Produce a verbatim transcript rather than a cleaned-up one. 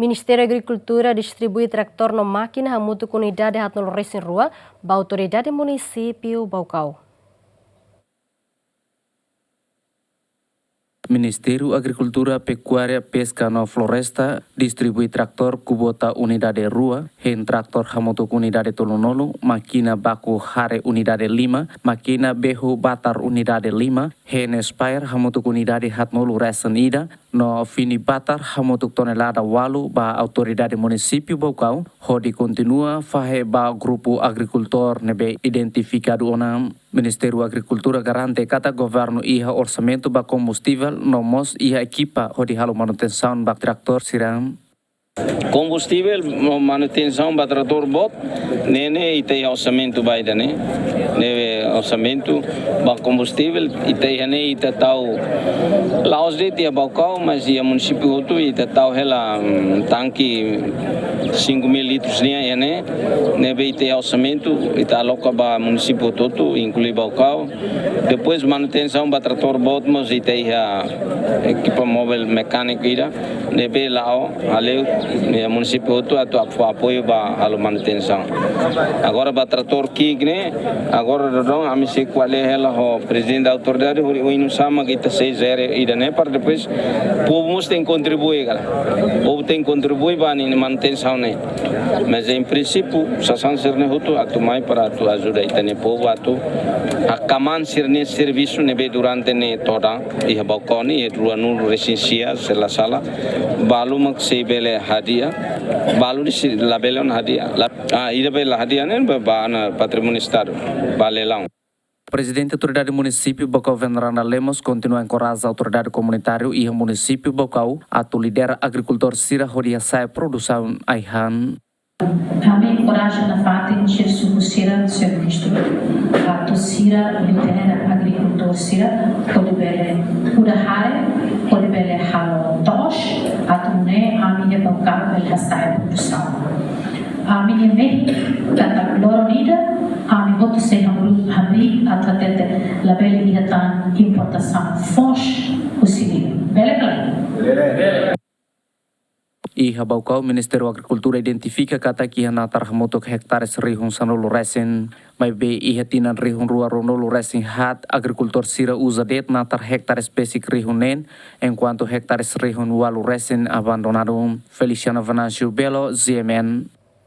Ministériu Agrikultura distribui tratór no mákina hamutuk unidade haatnulu resin rua ba autoridade munisípiu Baucau. Ministériu Agrikultura, Pekuária, Peska no Floresta distribui tratór kubota unidade rua, hein tratór hamutuk unidade tolunulu, mákina baku hare unidade lima, mákina behu batar unidade lima, hein sprayer hamutuk unidade haatnulu resin ida, no fini batar hamutuk tonelada ualu ba autoridade munisípiu Baucau, hodi kontinua fahe ba grupu agrikultór ne'ebé identifikadu ona. Ministériu Agrikultura garante katak governu iha orsamentu ba kombustivel no mós iha ekipa hodi halo manutensaun ba tratór sira. Kombustivel no manutensaun ba tratór boot, ne'e ne'e ita iha orsamentu ba ida-ne'e. Ne'e orsamentu ba kombustivel, ita iha ne'e ita tau la'ós de'it iha Baucau, mas iha munisípiu hotu ita tau hela, mm, tanke cinco mil litros nian iha ne'e, ne'ebé ita iha orsamentu, ita aloka ba munisípiu hotu, inklui Baucau. Depois manutensaun ba tratór boot mós ita iha ekipa móvel mekániku ida, ne'ebé la'o hale'u, iha munisípiu hotu atu ap-, apoiu ba halo manutensaun. Agora ba tratór ki'ik ne'e, agora daudaun ami sei ko'alia hela ho prezidente autoridade, hodi oinsá mak ita sei jere ida-ne'e para depois povu mós tenke kontribui kala. Povu tenke kontribui ba ninia manutensaun ne'e. Mas em princípio, sasán sira-ne'e hotu atu mai para atu ajuda ita-nia povu atu hakmaan sira-nia servisu ne'ebé durante ne'e todan iha Baucau ne'e, iha ruanulu resin sia, se la sala. Balu mak sei bele hadi'a. Balu ne'e sei labele ona hadi'a. La, ah, ida be la hadi'a ne'e ba, ba ona patrimóniu Estadu, ba leilaun. Prezidente Autoridade Munisípiu Baucau, Veneranda Lemos, kontinua enkoraja autoridade komunitáriu iha munisípiu Baucau atu lidera agrikultór sira hodi hasa'e produsaun ai-han. Ami enkoraja nafatin sira suku sira, señór ministru, atu sira lidera agrikultór sira hodi bele kuda hare, hodi bele halo to'os, atu nune'e ami iha Baucau bele hasa'e produsaun. Ami-nia mehi katak loron ida, ami hotu sei hamriik, hamriik atu hatete labele iha tan importasaun foos husi liur. Bele ka lae? Iha Baucau, Ministériu Agrikultura identifika katak iha natar hamutuk hektares rihun sanulu resin, maibé iha tinan rihun rua ruanulu resin haat agrikultór sira uza de'it natar hektares besik rihun neen, enkuantu hektares rihun ualu resin abandonadu. Feliciano Venâncio Belo, G M N.